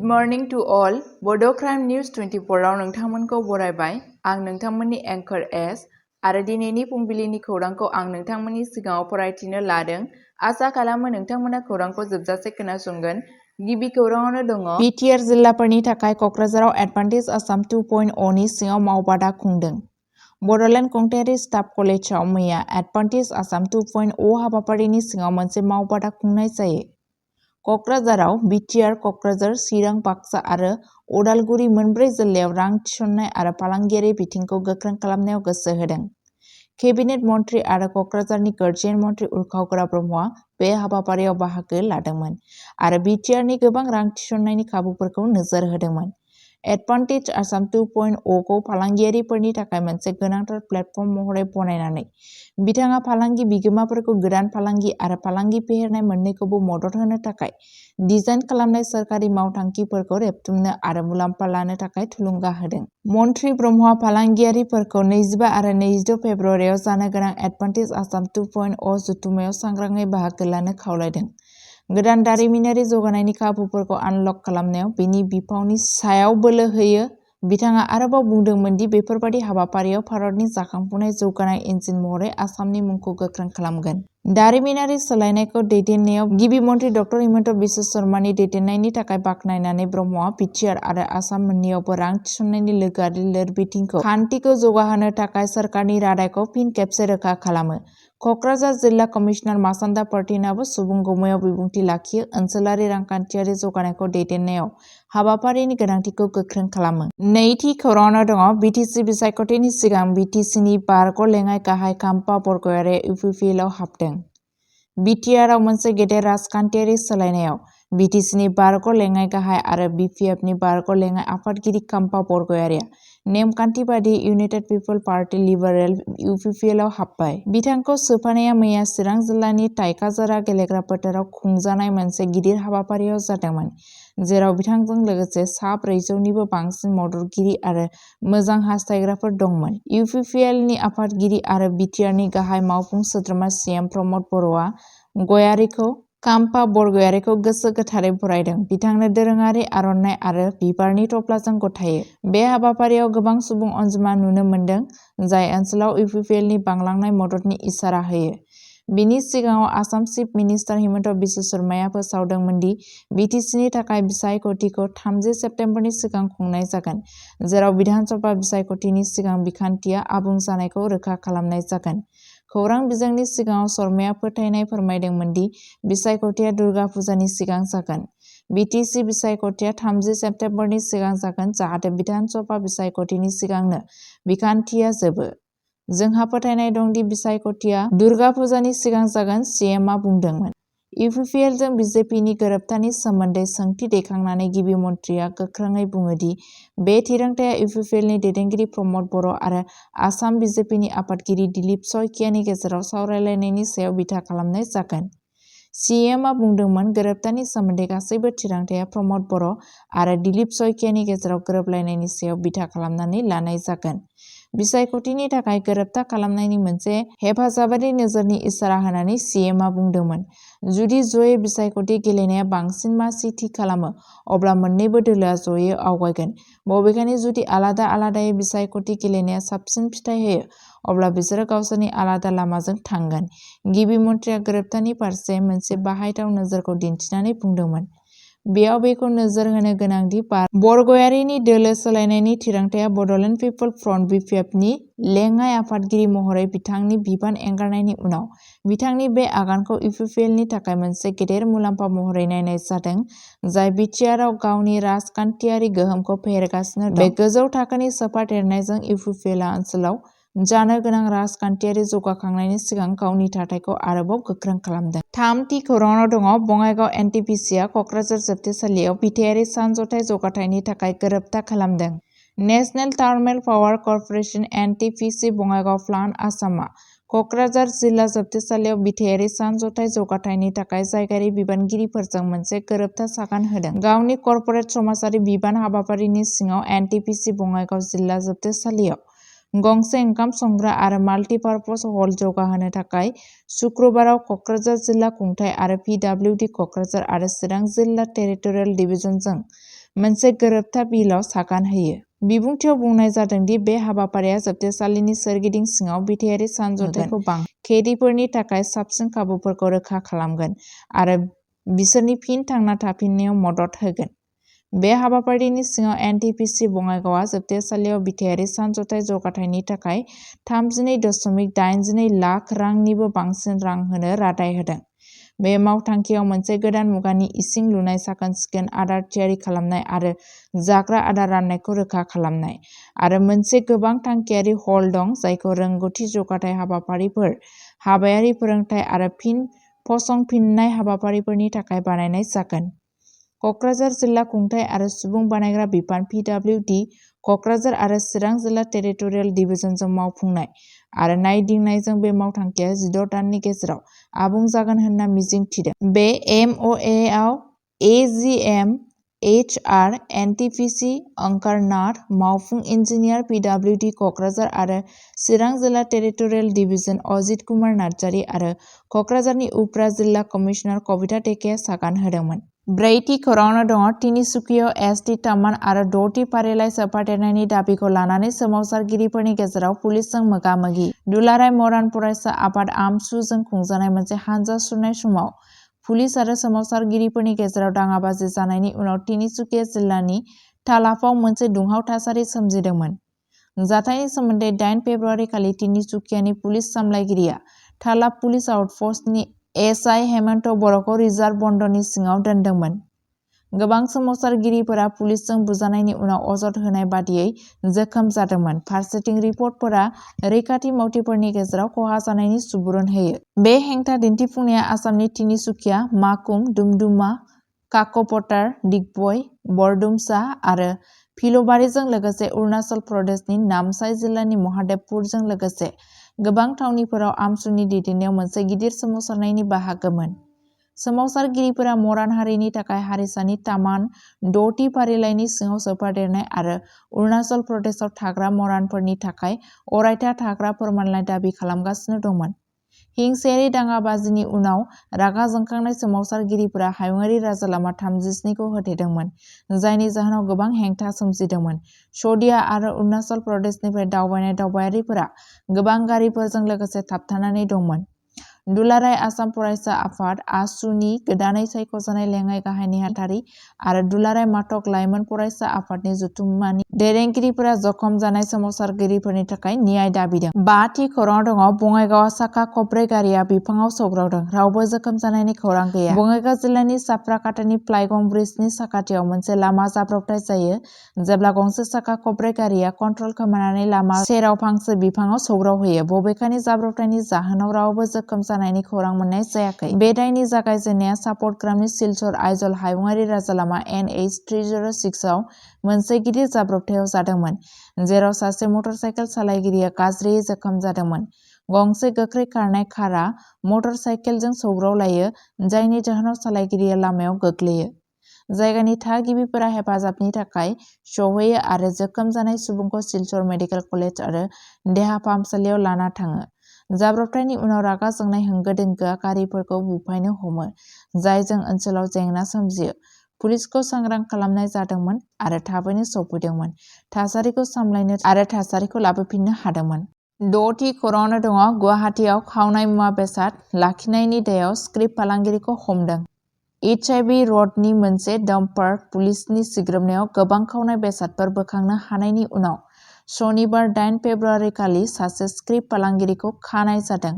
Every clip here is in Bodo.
morning to all. Bodo Crime News 24 आव नोंथांमोनखौ बरायबाय। आं नोंथांमोननि एंकर एस आरो दिनैनि फुंबिलिनि खौरांखौ आं नोंथांमोननि सिगाङाव फरायथिनो लादों। आसा खालामो नोंथांमोना खौरांखौ जोबजासे खोनासंगोन। गिबि खौराङावनो दङ बिटिआर जिल्लाफोरनि थाखाय क'क्राझाराव एडभान्टेज आसाम 2.0 नि सिङाव मावबादा खुंदों। बड'लेण्ड खुंथायारि स्टाफ कलेजाव मैया एडभान्टेज आसाम 2.0 हाबाफारिनि सिङाव मोनसे मावबादा खुंनाय जायो। क'क्राझाराव बिटिआर क'क्राझार, चिरां, बाक्सा आरो उदालगुरि मोनब्रै जिल्लायाव रां थिसननाय आरो फालांगियारि बिथिंखौ गोख्रों खालामनायाव गोसो होदों। केबिनेट मन्थ्रि आरो क'क्राझारनि गार्जियन मन्थ्रि उर्खावग्रा ब्रह्मआ बे हाबाफारियाव बाहागो लादोंमोन आरो बिटिआरनि गोबां रां थिसननायनि खाबुफोरखौ नोजोर होदोंमोन। एडभान्टेज आसाम 2.0 खौ फालांगियारिफोरनि थाखाय मोनसे गोनांथार प्लेटफर्म महरै बनायनानै बिथाङा फालांगि बिगोमाफोरखौ गोदान फालांगि आरो फालांगि फेहेरनाय मोन्नैखौबो मदद होनो थाखाय डिजाइन खालामनाय सोरखारि मावथांखिफोरखौ रेबथुमनो आरो मुलाम्फा लानो थाखाय थुलुंगा होदों। मन्थ्रि ब्रह्मआ फालांगियारिफोरखौ 25 आरो 26 फेब्रुआरियाव जानो गोनां एडभान्टेज आसाम 2.0 जथुम्मायाव सांग्राङै बाहागो लानो खावलायदों। गोदान दारिमिनारि जौगानायनि खाबुफोरखौ आनलक खालामनायाव बेनि बिफावनि सायाव बोलो होयो। बिथाङा आरोबाव बुंदोंमोन दि बेफोरबादि हाबाफारियाव भारतनि जाखांफुनाय जौगानाय इन्जिन महरै आसामनि मुंखौ गोख्रों खालामगोन। दारिमिनारि सोलायनायखौ दैदेननायाव गिबि मन्थ्रि ड. हिमन्त बिश्व शर्मानि दैदेननायनि थाखाय बाख्नायनानै ब्रह्मआ बिटिआर आरो आसाम मोन्नैयावबो रां थिसननायनि लोगोआरि लोरबिथिंखौ खान्थिखौ जौगाहोनो थाखाय सोरखारनि रादायखौ फिन खेबसे रोखा खालामो। क'क्राझार जिल्ला कमिसनार मासान्दा पार्टिनाबो सुबुं गौमायाव बिबुंथि लाखियो। ओनसोलारि रांखान्थियारि जौगानायखौ दैदेननायाव हाबाफारिनि गोनांथिखौ गोख्रों खालामो। नैथि खौराङावनो दङ बिटिसि बिसायख'थिनि सिगां बिटिसिनि बारग' लेङाइ गाहाय खाम्फा बरग'यारिआ इउपिपिएलआव हाबदों। बिटिआरआव मोनसे गेदेर राजखान्थियारि सोलायनायाव बिटिसिनि बारग' लेङाइ गाहाय आरो बिपिएफनि बारग' लेङाइ आफादगिरि खाम्फा बरग'यारिआ नेमखान्थि बादियै इउनाइटेड पिपल पार्टी लिबारेल इउपिपिएलआव हाबबाय। बिथांखौ सोफानाया मैया चिरां जिल्लानि थाइखाजारा गेलेग्रा फोथाराव खुंजानाय मोनसे गिदिर हाबाफारियाव जादोंमोन, जेराव बिथांजों लोगोसे सा 400निबो बांसिन मददगिरि आरो मोजां हास्थायग्राफोर दंमोन। इउपिपिएलनि आफादगिरि आरो बिटिआरनि गाहाय मावफुं सोद्रोमा सिएम प्रमद बर'आ खाम्फा बरग'यारिखौ गोसो गोथारै बरायदों। बिथांनो दोरोङारि आर'नाइ आरो बिबारनि थफ्लाजों गथायो। बे हाबाफारियाव गोबां सुबुं अनजिमा नुनो मोन्दों, जाय ओनसोलाव इउपिपिएलनि बांलांनाय मददनि इसारा होयो। बिनि सिगाङाव आसाम चिफ मिनिस्टार हिमन्त बिश्व शर्माया फोसावदोंमोन दि बिटिसिनि थाखाय बिसायख'थिखौ 30 सेप्तेम्बरनि सिगां खुंनाय जागोन, जेराव बिधान सभा बिसायख'थिनि सिगां बिखान्थिया आबुं जानायखौ रोखा खालामनाय जागोन। खौरां बिजोंनि सिगाङाव शर्माया फोथायनाय फोरमायदोंमोन दि बिसायख'थिया दुर्गा फुजानि सिगां जागोन। बिटिसि बिसायख'थिया 30 सेप्तेम्बरनि सिगां जागोन, जाहाथे बिधान सभा बिसायख'थिनि सिगांनो बिखान्थिया जोबो। जोंहा फोथायनाय दं दि बिसायख'थिया दुर्गा फुजानि सिगां जागोन, सिएमआ बुंदोंमोन। इउपिपिएलजों बिजेपिनि गोरोबथानि सोमोन्दै सोंथि दैखांनानै गिबि मन्थ्रिया गोख्रोङै बुङो दि बे थिरांथाया इउपिपिएलनि दैदेनगिरि प्रमद बर' आरो आसाम बिजेपिनि आफादगिरि दिलीप शइकियानि गेजेराव सावरायलायनायनि सायाव बिथा खालामनाय जागोन। सिएमआ बुंदोंमोन, गोरोबथानि सोमोन्दै गासैबो थिरांथाया प्रमद बर' आरो दिलीप शइकियानि गेजेराव गोरोबलायनायनि सायाव बिथा खालामनानै लानाय जागोन। बिसायख'थिनि थाखाय गोरोबथा खालामनायनि मोनसे हेफाजाबारि नोजोरनि इसारा होनानै सिएमआ बुंदोंमोन, जुदि जयै बिसायख'थि गेलेनाया बांसिन मासि थि खालामो, अब्ला मोन्नैबो दोलोआ जयै आवगायगोन। बबेखानि, जुदि आलादा आलादायै बिसायख'थि गेलेनाया साबसिन फिथाय होयो, अब्ला बिसोरो गावसोरनि आलादा लामाजों थांगोन। गिबि मन्थ्रिया गोरोबथानि फारसे मोनसे बाहायथाव नोजोरखौ दिन्थिनानै बुंदोंमोन। बेयाव बेखौ नोजोर होनो गोनां दि बरग'यारिनि दोलो सोलायनायनि थिरांथाया बड'लेण्ड पिपल फ्रन्ट बिपिएफनि लेङाइ आफादगिरि महरै बिथांनि बिबान एंगारनायनि उनाव बिथांनि बे आगानखौ इउपिपिएलनि थाखाय मोनसे गेदेर मुलाम्फा महरै नायनाय जादों, जाय बिटिआरआव गावनि राजखान्थियारि गोहोमखौ फेहेरगासिनो दं। बे गोजौ थाखोनि सोफादेरनायजों इउपिपिएलआ ओनसोलाव जानो गोनां राजखान्थियारि जौगाखांनायनि सिगां गावनि थाथायखौ आरोबाव गोख्रों खालामदों। थामथि खौराङाव दङ बङाइगाव एनटिपिसिआ क'क्राझार जोबथेसालियाव बिथायारि सानज'थाय जौगाथायनि थाखाय गोरोबथा खालामदों। National thermal power corporation NTPC Bongaigaon plant आसामआ क'क्राझार जिल्ला जोबथेसालियाव बिथायारि सानज'थाय जौगाथायनि थाखाय जायगायारि बिबानगिरिफोरजों मोनसे गोरोबथा सागान होदों। गावनि कर्परेट समाजारि बिबान हाबाफारिनि सिङाव एनटिपिसि बङाइगाव जिल्ला जोबथेसालियाव गंसे ओंखाम संग्रा आरो माल्टिपार्पज हल जौगाहोनो थाखाय शुक्रबाराव क'क्राझार जिल्ला खुंथाय आरो पिडब्लिउडि क'क्राझार आरो चिरां जिल्ला टेरिटरियेल डिभिजनजों मोनसे गोरोबथा बिलाव सागान होयो। बिबुंथियाव बुंनाय जादों दि बे हाबाफारिया जोबथेसालिनि सोरगिदिं सिङाव बिथायारि सानज'थायखौ खैदिफोरनि थाखाय साबसिन खाबुफोरखौ रोखा खालामगोन आरो बिसोरनि फिन थांना थाफिननायाव मदद होगोन। बे हाबाफारिनि सिङाव एनटिपिसि बङाइगावआ जोबथेसालियाव बिथायारि सानज'थाय जौगाथायनि थाखाय 32.82 लाख रांनिबो बांसिन रां होनो रादाय होदों। बे मावथांखियाव मोनसे गोदान मुगानि इसिं लुनाय, साखोन-सिखोन, आदार थियारि खालामनाय आरो जाग्रा आदार राननायखौ रोखा खालामनाय, आरो मोनसे गोबां थांखियारि हल दं जायखौ रोंग'थि जौगाथाय हाबाफारिफोर, हाबायारि फोरोंथाय आरो फिन फसंफिननाय हाबाफारिफोरनि थाखाय बानायनाय जागोन। कक्राझार जिल्ला खुंथाय आरो सुबुं बानायग्रा बिफान (PWD), कक्राझार आरो चिरां जिल्ला टेरिटरियेल डिभिजनजों मावफुंनाय आरो नायदिंनायजों बे मावथांखिया 16 दाननि गेजेराव आबुं जागोन होनना मिजिं थिदों। बे MoAआव AGM, HR, एनटिपिसि, ओंकारनाथ, मावफुं इन्जिनियार, PWD कक्राझार आरो चिरां जिल्ला टेरिटरियेल डिभिजन अजित कुमार नार्जारि आरो कक्राझारनि उफ्रा जिल्ला कमिसनार कबिता टेकेआ सागान होदोंमोन। ब्रैथि खौराङाव दङ टिनिसुकियायाव एसटि तामान आरो 6थि फारिलाइ सोफादेरनायनि दाबिखौ लानानै सोमावसारगिरिफोरनि गेजेराव पुलिसजों मोगा-मोगि। दुलाराय मरान फरायसा आफाद आमसुजों खुंजानाय मोनसे हानजा सुरनाय समाव पुलिस आरो सोमावसारगिरिफोरनि गेजेराव दाङाबाजि जानायनि उनाव तिनिसुकिया जिल्लानि थालाफाव मोनसे दुंहाव थासारि सोमजिदोंमोन। जाथायनि सोमोन्दै 8 फेब्रुआरि खालि तिनिसुकियानि पुलिस सामलायगिरिया थालाब पुलिस आउटपस्टनि एसआइ हेमन्त बर'खौ रिजार्भ बन्द'नि सिङाव दोनदोंमोन। गोबां सोमावसारगिरिफोरा पुलिसजों बुजानायनि उनाव अजद होनाय बादियै जोखोम जादोंमोन। फारसेथिं रिपर्टफोरा रैखाथि मावथिफोरनि गेजेराव खहा जानायनि सुबुरुन होयो। बे हेंथा दिन्थिफुंनाया आसामनि तिनिसुकिया, माकुम, दुमदुमा, काकपटार, दिग्बय, बरदुमसा आरो फिल'बारीजों लोगोसे अरुणाचल प्रदेशनि नामसाई जिल्लानि महादेबपुरजों लोगोसे गोबां थावनिफोराव आमसुनि दैदेननायाव मोनसे गिदिर सोमावसारनायनि बाहागोमोन। सोमावसारगिरिफोरा मरान हारिनि थाखाय हारिसानि तामान, 6थि फारिलाइनि सिङाव सोफादेरनाय आरो अरुणाचल प्रदेशआव थाग्रा मरानफोरनि थाखाय अरायथा थाग्रा फोरमानलाइ दाबि खालामगासिनो दंमोन। हिंसायारि दाङाबाजिनि उनाव रागा जोंखांनाय सोमावसारगिरिफोरा हायुंआरि राजालामा 37 खौ होथेदोंमोन, जायनि जाहोनाव गोबां हेंथा सोमजिदोंमोन। शदिया आरो अरुणाचल प्रदेशनिफ्राय दावबायनाय दावबायारिफोरा गोबां गारिफोरजों लोगोसे थाबथानानै दंमोन। दुलाराय आसाम फरायसा आफाद (आसु) नि गोदानै सायख'जानाय लेङाइ गाहाय नेहाथारि आरो दुलाराय माथक लाइमोन फरायसा आफादनि जथुम्मानि दैदेनगिरिफोरा जखम जानाय सोमावसारगिरिफोरनि थाखाय न्याय दाबिदों। 5थि खौराङाव दङ बङाइगावआव साखा खबब्रै गारिया बिफांआव सौग्रावदों, रावबो जोखोम जानायनि खौरां गैया। बङाइगाव जिल्लानि साफ्राकाटानि फ्लाइगं ब्रिजनि साखाथियाव मोनसे लामा जाब्रबथाय जायो जेब्ला गंसे साखा खबब्रै गारिया कन्ट्रल खोमानानै लामा सेराव फांसे बिफांआव सौग्रावहैयो। बबेखानि जाब्रबथायनि जाहोनाव रावबो जोखोम जानायनि खौरां मोननाय जायाखै। बे दायनि जागायजेन्नाया सापटग्रामनि सिलचर आइजल हायुंआरि राजालामा NH 306 आव मोनसे गिदिर जाब्रबथायाव जादोंमोन, जेराव सासे मटर साइकेल सालायगिरिया गाज्रियै जोखोम जादोंमोन। गंसे गोख्रै खारनाय कारआ मटर साइकेलजों सौग्रावलायो, जायनि जाहोनाव सालायगिरिया लामायाव गोग्लैयो। जायगानि थागिबिफोरा हेफाजाबनि थाखाय सौहैयो आरो जोखोम जानाय सुबुंखौ सिलचर मेडिकेल कलेज आरो देहा फाहामसालियाव लाना थाङो। जाब्रबथायनि उनाव रागा जोंनाय होंगो-दोंगोआ गारिफोरखौ बुफायनो हमो, जायजों ओनसोलाव जेंना सोमजियो। पुलिसखौ सांग्रां खालामनाय जादोंमोन आरो थाबैनो सौफैदोंमोन, थासारिखौ सामलायनो आरो थासारिखौ लाबोफिननो हादोंमोन। 6थि खौराङाव दङ गुवाहाटीआव खावनाय मुवा बेसाद लाखिनायनि दायाव स्क्रिप फालांगिरिखौ हमदों। HIV र'डनि मोनसे डाम्पार पुलिसनि सिग्रोमनायाव गोबां खावनाय बेसादफोर बोखांनो हानायनि उनाव सनिबार 8 फेब्रुआरि खालि सासे स्क्रिप फालांगिरिखौ खानाय जादों।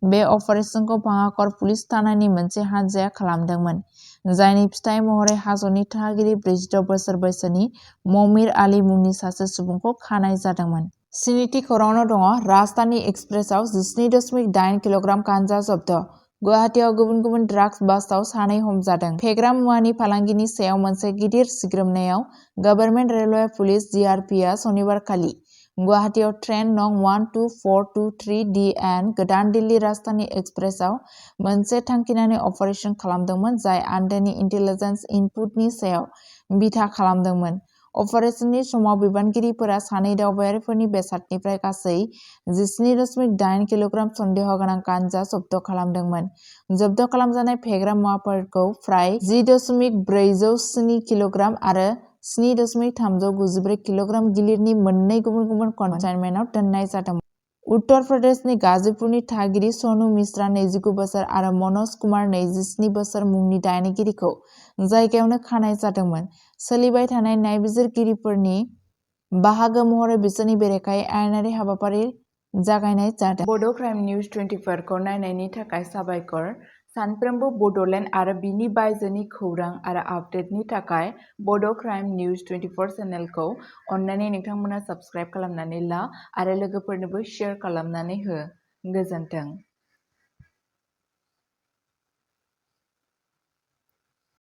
बे अपारेसनखौ भाङाखर पुलिस थानानि मोनसे हानजाया खालामदोंमोन, जायनि फिथाय महरै हाजोनि थागिरि 46 बोसोर बैसोनि ममिर आली मुंनि सासे सुबुंखौ खानाय जादोंमोन। 7थि खौराङाव दङ राजधानी एक्सप्रेसआव 17.8 किल'ग्राम गान्जा जब्द। गुवाहाटीआव गुबुन गुबुन ड्राग्स बास्टआव सानै हमजादों। फेग्रा मुवानि फालांगिनि सायाव मोनसे गिदिर सिग्रोमनायाव गभर्नमेन्ट रेलवे पुलिस (GRP) आ सनिबारखालि गुवाहाटीआव ट्रेन नं 12423 DN गोदान दिल्ली राजधानी एक्सप्रेसआव मोनसे थांखिनानै अपारेसन खालामदोंमोन, जाय आन्दोनि इन्टेलिजेन्स इनपुटनि सायाव बिथा खालामदोंमोन। अपारेसननि समाव बिबानगिरिफोरा सानै दावबायारिफोरनि बेसादनिफ्राय गासै 17.8 किल'ग्राम सन्देह गोनां गान्जा जब्द खालामदोंमोन। जब्द खालामजानाय फेग्रा मुवाफोरखौ फ्राय 10.407 किल'ग्राम आरो 7.394 किल'ग्राम गिलिरनि मोननै गुबुन गुबुन कन्साइनमेन्टआव दोननाय जादोंमोन। उत्तर प्रदेशनि गाजीपुरनि थागिरि सनु मिश्रा 29 बोसोर आरो मनज कुमार 27 बोसोर मुंनि दायनिगिरिखौ जायगायावनो खानाय जादोंमोन। सोलिबाय थानाय नायबिजिरगिरिफोरनि बाहागो महरै बिसोरनि बेरेखायै आयेनारि हाबाफारि जागायनाय जादों। बड' क्राइम निउज 24 खौ नायनायनि थाखाय साबायखर। सानफ्रोमबो बड'लेण्ड आरो बिनि बायजोनि खौरां आरो आपडेटनि थाखाय बड' क्राइम निउज 24 चेनेलखौ अन्नानै नोंथांमोना साबस्क्राइब खालामनानै ला आरो लोगोफोरनोबो शेयार खालामनानै हो। गोजोन्थों।